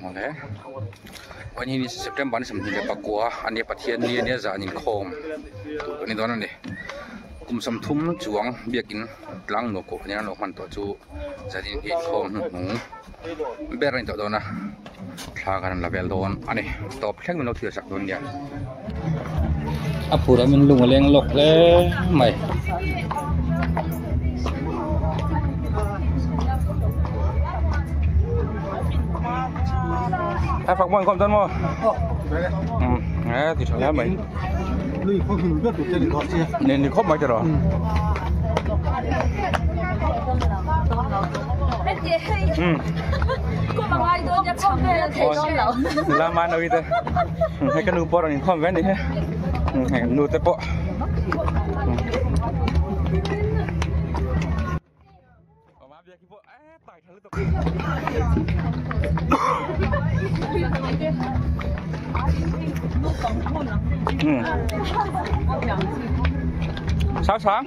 Awle vawiin hi ni September ni 29 a nia Pathian ni a nia zan inkhawm tur kan ni dawn a ni kum sawmthum chuang biakin tlang nuam kohhran in an lo hman tawh chu zanin hi inkhawm hnuhnung ber a ni tawh dawn a thla kan rawn la vel dawn a ni tawp thleng min lo thlir sak dawn nia a phur ah min lung a leng lawk hle mai. Ai phak muan khawm tan maw? Nge ti tha hle mai. Ni ni khawp mai tiraw. Lama noi te. Hei ka nu pawh rawn inkhawm ve a ni he. Hei nu te pawh. Sáng sáng.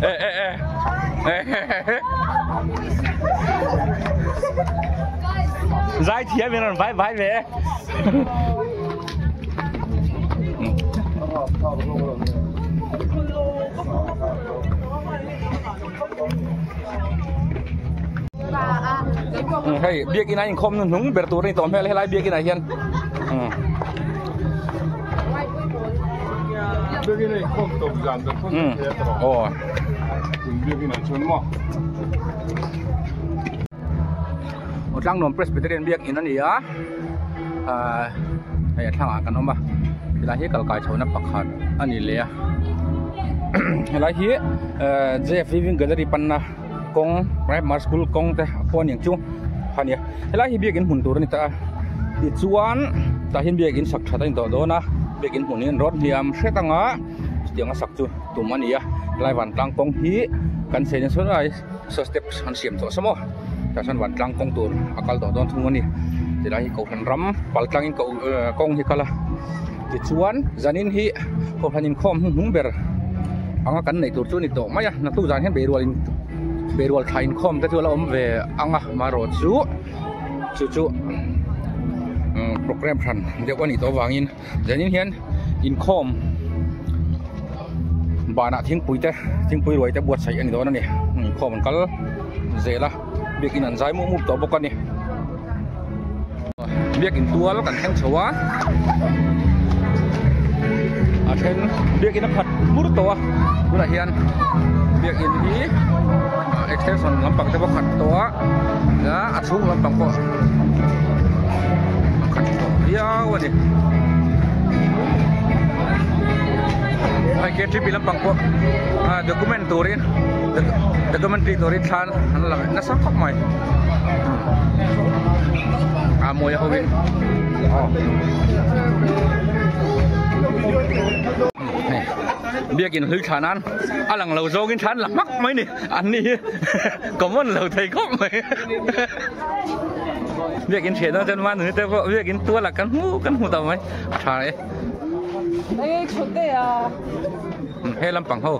Ê ê ê ê. Zai thiam in rawn vai vai ve. Hei biakin a inkhawm hnu hnung ber tur a ni tawh hmel helai biakin ah hian aw Tlangnuam Presbyterian biakin a ni a ahh hei a thlangah kan awm a helai hi kal kai chhohna pakhat a ni leh a helai hi ehh J F Living Gallery panna kawng Primary School kawng te a pawh a ni ang chu kha a ni a helai hi biakin hmun tur a ni ta a tichuan tah hian biakin sak that a ni tawh dawn a biakin hmun hi an rawt hniam hret ang a chutiang a sak chu tum a ni a helai vantlang kawng hi kan chei nasa lai saw steps an siam tawh sa maw tah chuan vantlang kawng tur a kal tawh dawn thung a ni tilai hi kohhran ram pal tlangin koh kawng hi kal a tichuan zanin hi kohhran inkhawm hnuhnung ber anga kan neih tur chu a ni tawh mai a naktuk zan hian beirual in beirual thla inkhawm te chu a la awm ve ang a amaherawh chu chu chu programme hran deuh a nih tawh avangin zanin hian inkhawm banah thingpui te thingpui ruai te buatsaih a ni dawn a ni inkhawm an kal zel a biakin an zai mup mup tawh bawk a ni biakin tual kan thleng chho a a then biakin a khat hmur tawh a tunah hian biakin hi extension lampang te pawh a khat tawh a a chhung lampang pawh a khat tawh viau a ni hei ktp lampang pawh ah document turin documentary turin thla an la nasa khawp mai a mawi a ho in biakin hlui thla nan a lang lo zawngin thla an la hmak mai ni an ni hi common lo thei khawp mai biakin thian dawn chuan mahni te pawh biakin tual ah kan hmu kan hmu ta mai a tha e he lampang ho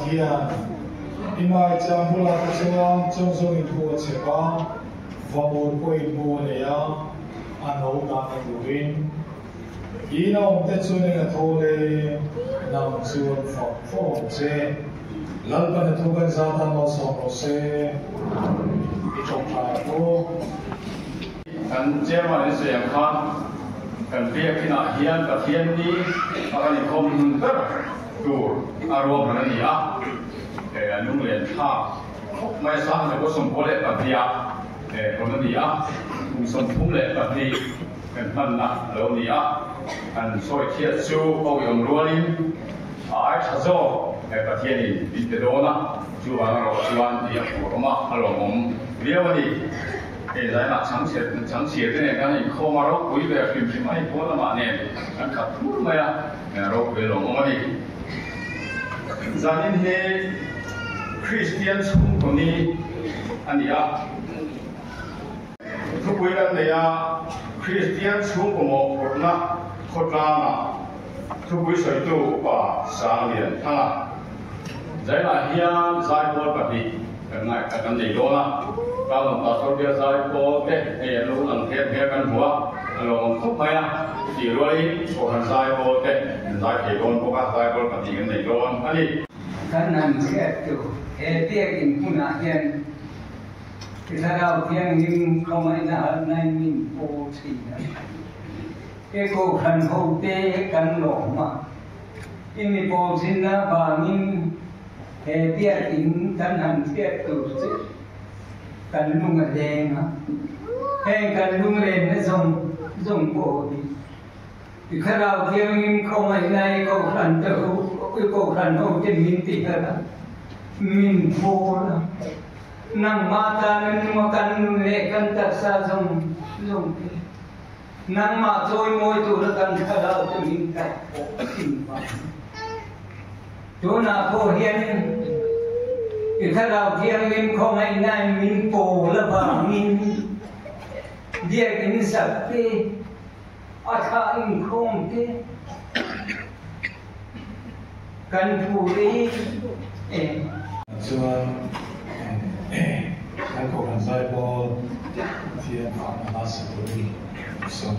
Pathian, i maicham bulah te chuan chawngzawngin bu a chhep a, vamur pawhin bu a nei a, a no dahna turin. I naumte chuan eng a thawl e, nang chuan fak fo ang che. Lalpan a thu kan zat a malsawm rawh se, i tawngtai ang u. Kan chairman in sawi ang khan kan biakinah hian Pathian ni a kan inkhawm hnun ber tur a ruahman a ni a, a lunglen thlak khawp mai a, Sanghna 42 ah hawn a ni a, kum 32 kan hmanna a lo ni a, kan sawi thiat chu awiawm rualin a ai tha zawk Pathianin min pe dawn a, chuvang erawh chuan i a phur awm a, a lawmawm viau a ni. Hei zaimah chhangchhiar te nen khan inkhawm a ropui ve hrim hrim a ni, pawn lamah nen kan khat thur mai a, ropui lawmawm a ni. Zanin hi Kristian chhungkaw ni a ni a. Thupui kan nei a, Kristian chhungkaw mawhphurhna khawtlangah thupui sawitu Upa Sanglian Thanga. Zailah hian zaipawl pahnih kan ngaihkhat kan nei dawn a, Kalawm Pastor Bial zaipawl te hei an lo lang her her kan hmu a, a lawmawm khawp mai a, chutih rualin Kohhran zaipawl te an zai thei dawn bawk a, zaipawl pahnih kan nei dawn a ni. Kan han chhiat chu he biakin hmunah hian I Thlarau Thianghlim khawngaihna harhnain min paw thin a. I Kohhran hote kan lawm a, i mi pawl thinna vangin he biakin kan han hriat tur che kan lung a leng a. Heng kan lunglenna zawng zawng pawh hi i Thlarau Thianghlim khawngaihna i Kohhran te ho, i Kohhran hote min tiharh a, min pawl a. Nangmah tan nung a kan nun leh kan taksa zawng zawng te, nangmah chawimawi tura kan thlarau te min kaih pawh thin vang. Tunah pawh hian i Thlarau Thianghlim khawngaihnain min pawl avangin biakin sak te, a thlah inkhawm te kan phu reng em? Chuan kan Kohhran Zaipawl Pathian fahna hla sa turin min sawm.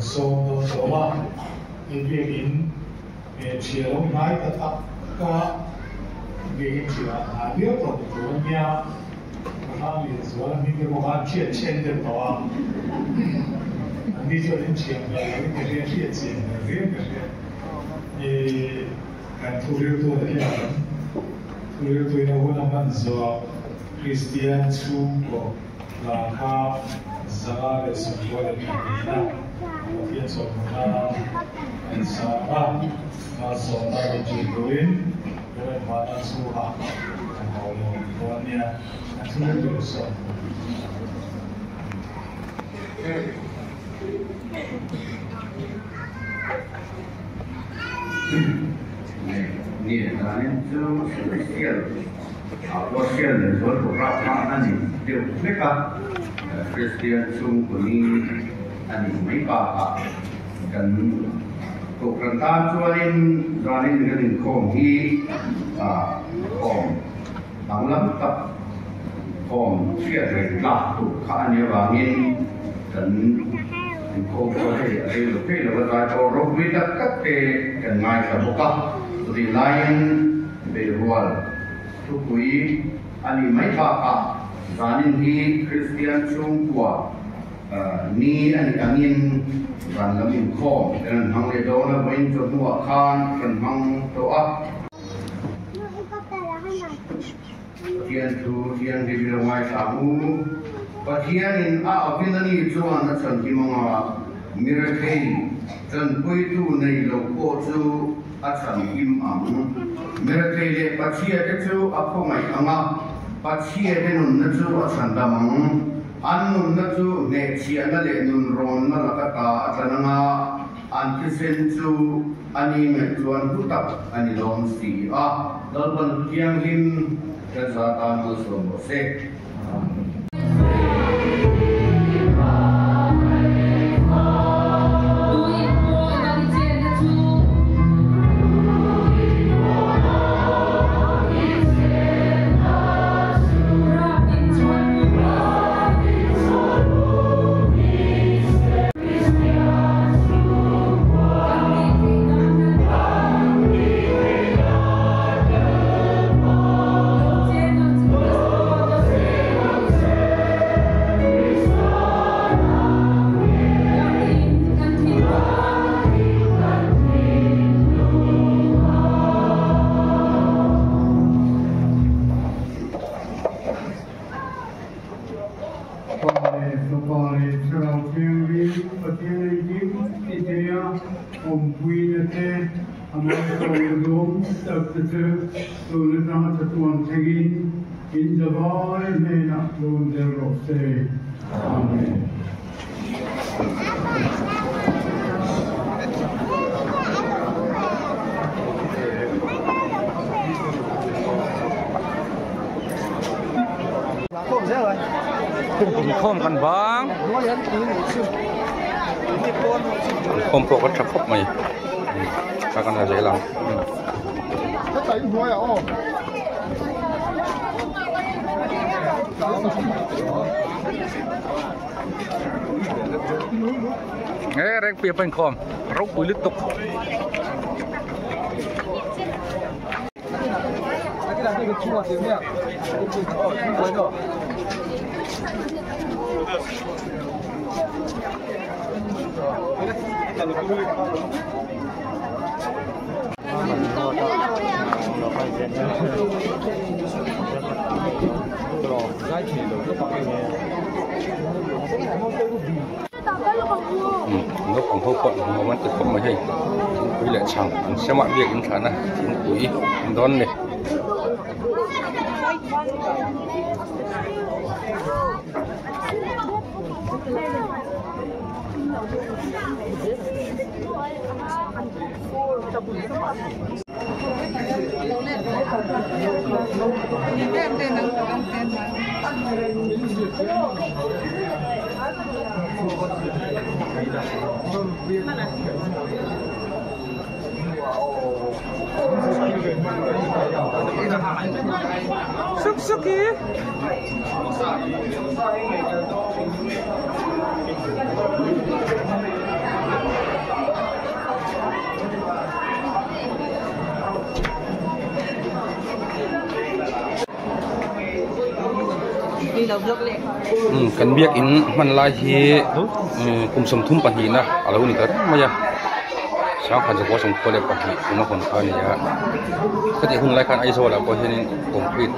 sawm dawn tawh a, hei biakin hria lo hnai ta tak a biakin hria hnai viau tawh ni tur a nia, ka hrang lian zual a hming te pawh khan hriat chen deuh tawh a, an ni chuan in thiam hmel loin ka hria, hriat chian hmel riau ka hria, kan thuriltu te hian thuriltuin a hun a hman zawh Kristian chhungkaw hla kha 192 Pathian chawlhmuna an sang a, malsawmna rawn ṭin turin Rev. Vana chhunga kan ho lo dawn nia, an thu rilru tur sawm. Ni danin chu Kristian Russian leh zual program kha a ni deuh vek a, Kristian chhungkaw ni a nih mai bakah kan Kohhran tan chuanin zanin kan inkhawm hi khawm danglam tak khawm hriat reng tlak tur kha a nih avangin kan inkhawm pawh hei a rei lo thei lo a, zai pawh ropui tak tak te kan ngaithla bawk a, chutih laiin Beirual thupui a nih mai bakah zanin hi Kristian chhungkua ni a nih angin zan lam inkhawm kan han hmang leh dawn a, vawiin chawhnuah khan kan hmang tawh a. Pathian thu thianghlim i lo ngaithla ang u. Pathianin a avin a ni chuan a chhanhim anga mirethei tanpuitu nei lo pawh chu a chhanhim ang. Mirethei leh Pathiate chu a khawngaih ang a, Pathiate nunna chu a chhandam ang. An nunna chu hnehchhiahna leh nunrawnna laka ta a tlan ang a, An thisen chu a ni ngaih chuan hlu tak a ni lawm si a. Lalpan Thianghlim kan za tan malsawm rawh se. Pa leh Fapa leh Thlarau Thianghlim Pathian engkim ti theia awmpuina te, a malsawmna duhawm tak te chu tun atanga chatuan thlengin in zavai hnenah rawn zel rawh se. Amen. Inkhawm kan bang inkhawm pawh ka tha khawp mai tha kan la zel ang. Nghe reng pia pan khom ropui lutuk. Naupang ho pawh nuam an ti khawp mai hei thingpui leh chhang an siam a biakin thlahna thingpui an dawn a ni. Kan biakin hman lai hi kum 32 na a lo ni ta reng mai a sangkhat zakua 42 kum a hawn kha a ni a khati hun lai khan Aizawl ah pawh hianin concrete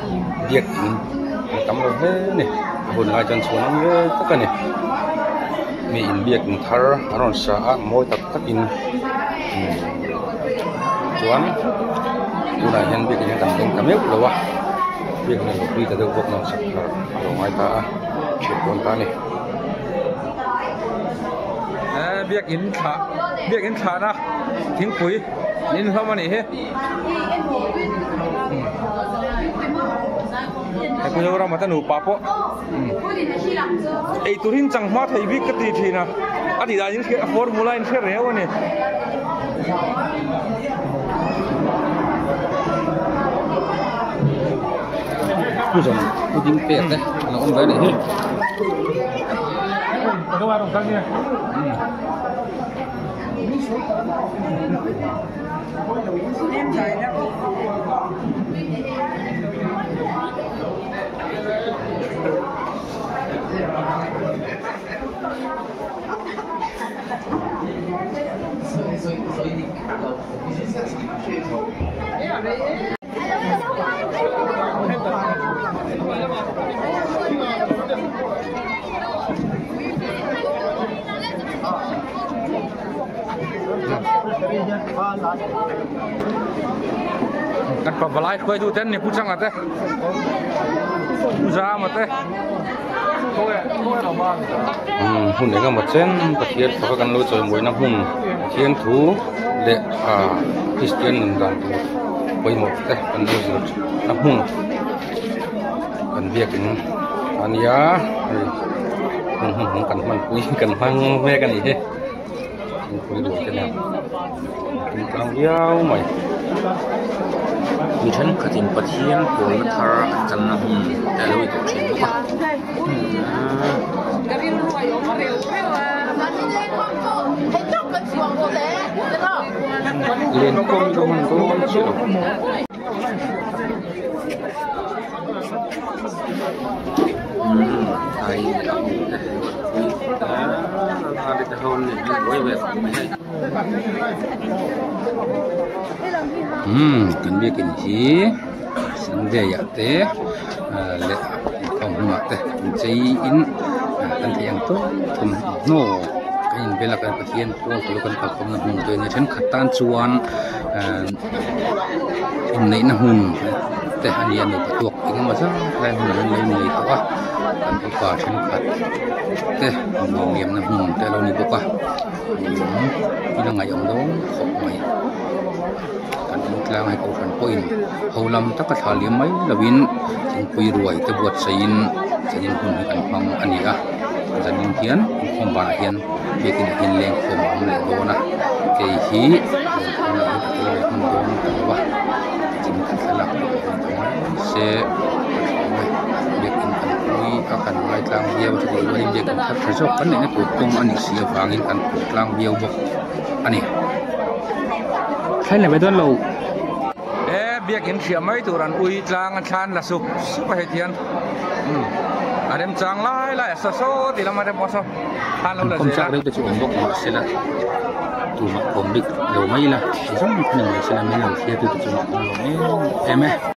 biakin a tam lo hle a ni a hun lai chuan chhuan awm ve tak a ni mi in biakin thar an rawn sa a mawi tak takin chuan tunah hian biakin hi kan beng ta meuh lo a biakin a lo hlui ta deuh bawk nen sak thar a lo ngai ta a chhiat dawn ta a ni. Biakin thlah biakin thlahna thingpui in hlawm a nih hi he pu Zorama te nupa pawh eitur hi changhma thei bik ka ti thin a a tih dan in a formula in hre reu a ni. Pu zawng pu ding pek te a lo awm ve a nih hi. Kan pavalai hruaitu te an ni pu changa te pu zama te hun eng emaw chen Pathian faka kan lo chawimawina hmun Pathian thu leh ah Kristian nun dan tur pawimawh te kan lo zir na hmun kan biakin a nia hei hun hun hmang kan hmanpui kan hmang mek a nih hi thingpui dawr te nen a tum tlang viau mai mi thenkhatin Pathian pawlna thar an channa hmun te a lo ni tawh thin bawk a. Lenkhawm hi ka hman dawn chiah lo. Umm kan biakin hi Sunday ah te leh inkhawm hunah te inchei in kan theih ang tawk thawmhnaw kan inbel a kan Pathian pawl tur kan kalkhawmna hmun te ania thenkhat tan chuan inneihna hmun te a ni a nupa tuak eng emaw zat lai hmun an lo nei tawh a an upa thenkhat te nuamliamna hmun te a lo ni bawk a ila ngaihawm dawn khawp mai kan hmu tlang a hei kohhran pawhin ho lam taka thla liam mai lovin thingpui ruai te buatsaihin zanin hun hi kan hmang a ni a zanin hian inkhawm banah hian biakin ah hian lengkhawm a awm leh dawn a kei hi lengkhawm ah hian ka tel ve hman dawn ta lo a tin kan thlalak pawh a awm ta mai se a tha awm e biakin kan pui a kan ngai tlang viau a chutih rualin biakin thar tha zawk kan neihna tur kawng a nih si avangin kan phur tlang viau bawk a ni. Thleng leh mai dawn lo. E biakin hriah mai tur an ui tlang a thlan la sup sup a hei tihian umm a remchang lai lai a saw saw tih lam a rem aw saw thlan lo la zel a. Kawmchak rei te chu awm bawk mahsela tumah kawm bik lo mai ila zawng kha ni mai sela min lo hria tu te chungah kan lawm em em e.